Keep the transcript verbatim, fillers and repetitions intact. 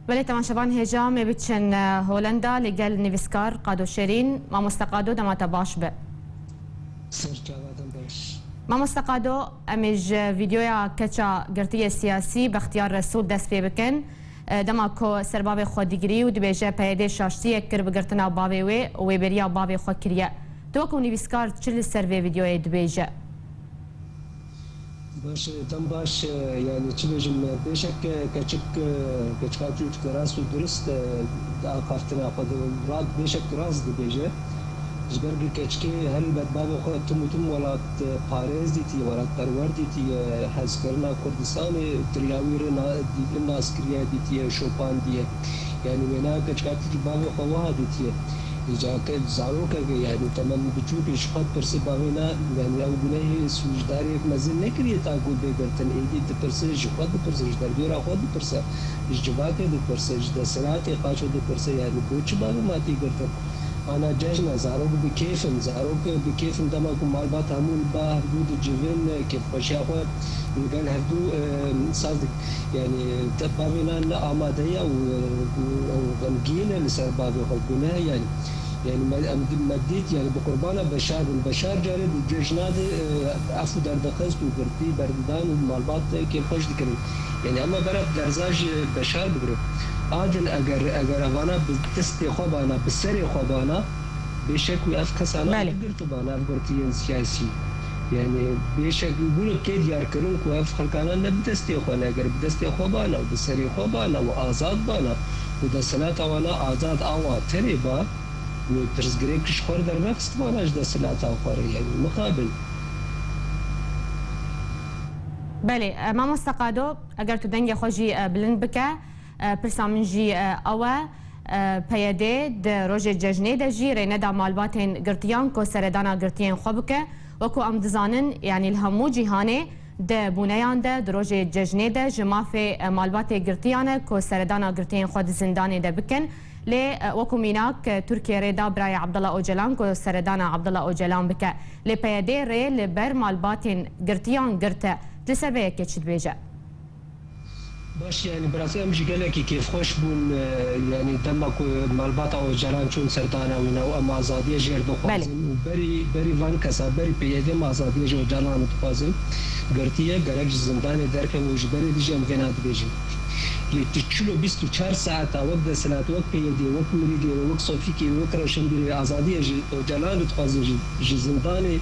Belê, temaşevan hêja, em ê biçin, e, Holenda li gel nivîskar Qado Şerîn. Mamoste Qado, dema te baş be. Ser çava te baş. Mamoste Qado, em ê ji vîdeoya keça girtiyê siyasî Bextiyar Resûl dest pê bikin. E, dema ku ser bavê xwe digirî û dibêje P Y D şaştiyek kir bi girtina bavê wê û wê bêriya bavê xwe kiriye. Tu wekû nivîskar çi li ser vê vîdeoyê dibêje? Baş, e, dem baş, e, yani çi bêjim, e, bêşek, e, keçik, e, keçika çûçik rast û durist, e, axaftina xwe di rast, bêşek rast dibêje. Ji ber ku keçikê helbet bavê xwe tim û tim welat, e, parêz dîtiye, welatperwer dîtiye, hezkirina Kurdistanê, tiriya wî re na-, dî-, nas kiriye, dîtiye, şopandiye. Yani wêna keçika çûçik bavê xwe wiha dîtiye. Îca ke zarokek e, yani temen biçûk e, ji xwe dipirse bavê na, yani ew gunehê sûcdariyek mezin nekiriye ta ku bê girtin. Êdî dipirse, ji xwe dipirse, ji derdora xwe dipirse, ji civakê dipirse, ji desthilatê qaço dipirse, yani bo çi bavê ma tê girtin? Ana cejn e, zarok bi kêf in, zarok bi kêf in, dema ku malbat hemû li ba hevdû dicivin, kêfxweşiya xwe li gel hevdû, e, saz dikin. Yani te bavê na ne amade ye û, û, û xemgîn e li ser bavê xwe, guneh e yani. Yani me, em di-, me dît, yani bi qurbana Beşar bin. Beşar carê di cejna de, e, efû derdixist û girtî berdidan û malbat, e, kêfxweş dikirin. Yani em ê bera derza ji Beşar bigirin. Adil eger, eger evana bi destê xwe bana, bi serê xwe bana, bêşek wî ev kesana Belê. Bigirtibana, ev girtiyên siyasî. Yani bêşek wî bûne tê diyarkirin ku ev xelkana ne bi destê xwe ne, eger bi destê xwe bana û bi serê xwe bana û azad bana û desthilata wana azad awa tenê ba, wê pirsgirêk ji xwe re dervexistibana ji desthilata xwe re, yani mixabin. Belê, e, mamoste Qado, eger tu dengê xwe jî, e, bilind bike, e, pirsa min jî, e, ew e, e, P Y D di rojê cejnê de jî rê neda malbatên girtiyan ku seredana girtiyên xwe bike. Wekû em dizanin, yanî li hemû cîhanê di bûneyan de, di rojê cejnê de ji mafê, e, malbatê girtiyan e ku seredana girtiyên xwe di zindanê de bikin. Lê, e, wekû mînak, e, Tirkiye rê da birayê Abdullah Ocalan ku seredana Abdullah Ocalan bike. Lê P Y D rê li ber malbatên girtiyan girte. Tu li ser vê yekê çi dibêje? Baş, yani, bi rastî em jî gelekî kêfxweş bûn, e, yani, dema ku malbata Ocalan çûn serdana wî ne û em azadiyê jê re dixwazin Belê. Û berî, berî van kesa, berî P Y D em azadiyê ji Ocalan dixwazin. Girtiye, gerek ji zindanê derkeve û ji berê dijî em vêna dibêjin. Lê tu çil û bîst û çar saeta wek desthilat, wek P Y D, wek Mirîdê, wek Sofîkê, wek Reşendîrê azadiyê ji Ocalan dixwazin ji, ji zindanê.